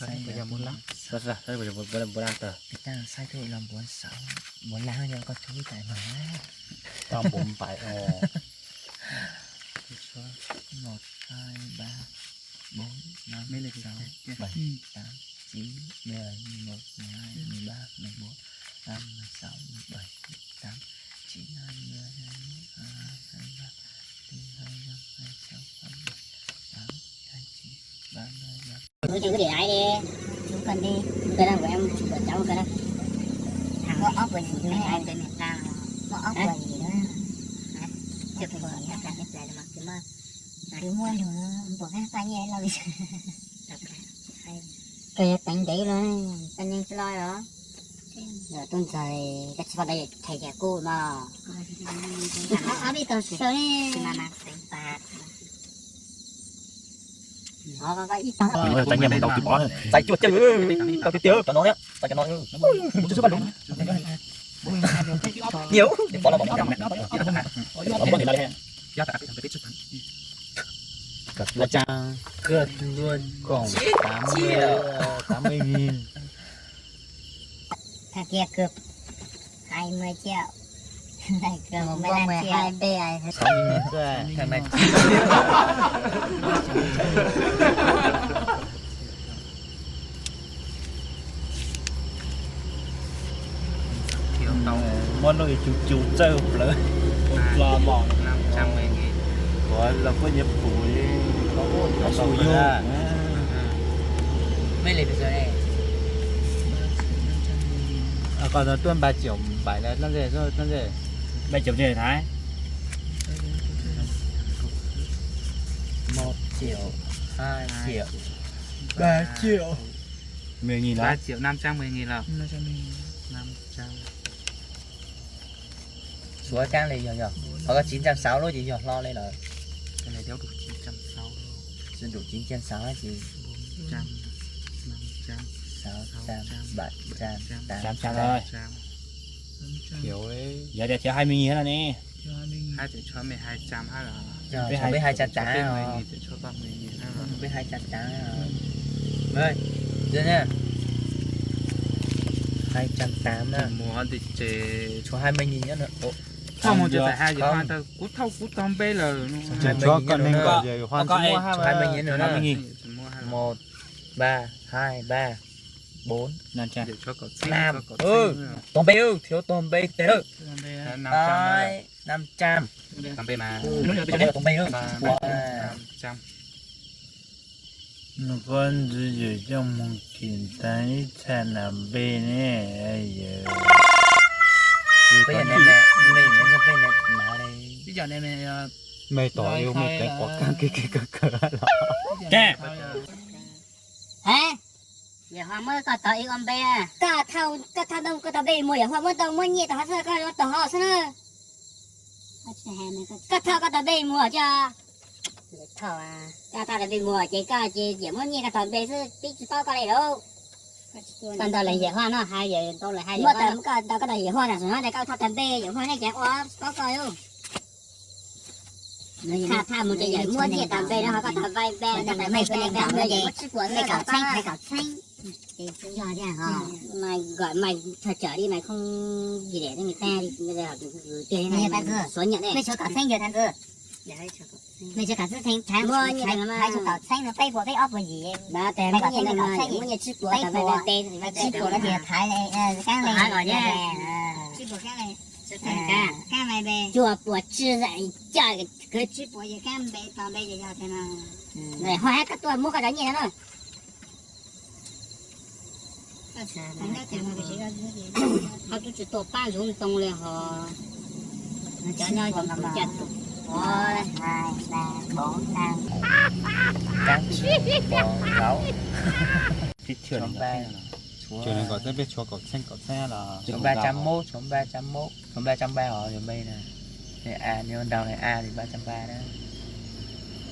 Saib twb los npuav xauv, npuav lab nyob koj tub tais mas. Tau npuav npaim os. Một, hai, ba, bốn, năm, sáu, bảy, tám, chín, mười, mười một, mười hai, mười ba, mười bốn, mười lăm, mười sáu, mười bảy, mười tám, chín, hai mươi, hai mươi mốt, hai mươi hai, hai mươi ba, hai mươi bốn, hai mươi lăm, hai mươi sáu, hai mươi bảy, hai mươi tám, hai mươi chín, ba mươi, ba mươi. Chú cho cái điện thoại đi. Chú cần đi. Cái đó của em, của cháu cái đó. Hàng có ốc của gì nữa em? Có ốc của gì nữa? Hả? Chưa có gì hết. Cái mua được, của các bạn nhé, lo gì. Cái tính đấy rồi, anh em lo rồi. Giờ tôi giờ cái sao đây thầy nhà cô mà. Ở đây tôi sửa đi. Mà mà tính bạc. Txais cuaj caug, tau tiag tiag, cov no thiab, tau cov no. Nhiều. Cặp lá trang cược luôn cộng tám mươi, tám mươi nghìn. Thằng kia cược hai mươi triệu. Thằng này cược mười lăm triệu. Thằng này muab lub cus cus txawj plaws los mos. Ua los kuj nyiam pum li. Sum yug. Koj tuaj ba triệu bảy là tao về, tao về. Ba triệu trên điện thoại. Một triệu, hai triệu, ba triệu. Mười nghìn lắm. Ba triệu năm trăm mười nghìn lắm. Năm trăm. Số căng này yog, yog. Họ có chín trăm sáu lốt gì yog lo đây là. Cái này đéo đủ chín trăm sáu đâu. Chỉ đủ chín trăm sáu hả chị? Bốn trăm, năm trăm, sáu trăm, bảy trăm, tám trăm. Tám trăm thôi. Tám trăm. Thiếu ấy. Giờ để thiếu hai mươi nghìn nữa nè. Hai triệu cho mày hai trăm hả là? Cho mày hai trăm tám. Mười nghìn, cho con mười nghìn hả? Mày hai trăm tám hả? Đây, giờ nha. Hai trăm tám đó. Mua thì chế. Cho hai mươi nghìn nữa. Ủa? Không, một triệu phải hai triệu hai tao. Cú thâu cú tao bê lờ. Cho con nên có gì hoa mua hai mươi nghìn nữa. Một, ba, hai, ba, bốn, năm. Năm. Ừ, tao bê, ừ, thiếu tao bê tê. Năm trăm. Năm trăm. Tao bê mà. Tao bê, ừ. Năm trăm. Nws koj ntxwv yawm coj mus kis tas ib txha nas npe ne. Mej tom yus mej teev qov kag kag kag kag los. Hả? Yawm Hua muab koj tau ib ob npe. Koj thauj, koj thauj ntoo koj tau npe mus, yawm Hua muab ntoo muab nyiaj tau hov xwb, koj tau hov xwb na. Koj thauj koj tau npe mus tso. Koj thauj tau npe mus ces koj ces yawm muab nyiaj koj tau npe xwb, peb tsis paub koj li lauj. Koj ntau leej yawm Hua no hais, yawm ntau leej hais, muab tau koj ntau koj tau yawm Hua na, koj thauj tau npe yawm Hua nej ces ua tsis paub koj lauj. Thauj thauj mus ces yawm muab nyiaj tau npe no ho koj tau npe npe, koj tau npe npe npe, muab tsib puas, mej kaum txheeb, mej kaum txheeb. Mày gọi mày thờ trở đi, mày không gì để cho người ta đi, bây giờ gửi tiền cho mày, số nhận đây. Mày cho cả xanh giờ thằng Cư. Mày cho cả xanh tháng, tháng tháng cho cả xanh nó pay của cái ốc của gì. Bà tè mày gọi xanh, mày gọi xanh, mua nhà chip của tao, mày tên, mày chip của nó thì thái này, sáng này. Thái gọi nhé. Chip của sáng này. Số tháng cả, các mày về. Chùa của chư dạy chợ, cứ chip của gì các mày tao bây giờ giờ thế nào. Này hoa hát các tôi mua cái đó nhẹ lắm. Ho tub tsis tuaj pab ntxoov ntoo li ho. Cov nyob zoo tus cas tus. Một, hai, ba, bốn, năm. Cán, bò, gấu. Trường này có tên biết chúa cẩu xanh, cẩu xanh là. Trường ba trăm mốt, trường ba trăm mốt, trường ba trăm ba ở trường B nè. Này A, nếu đầu này A thì ba trăm ba đó.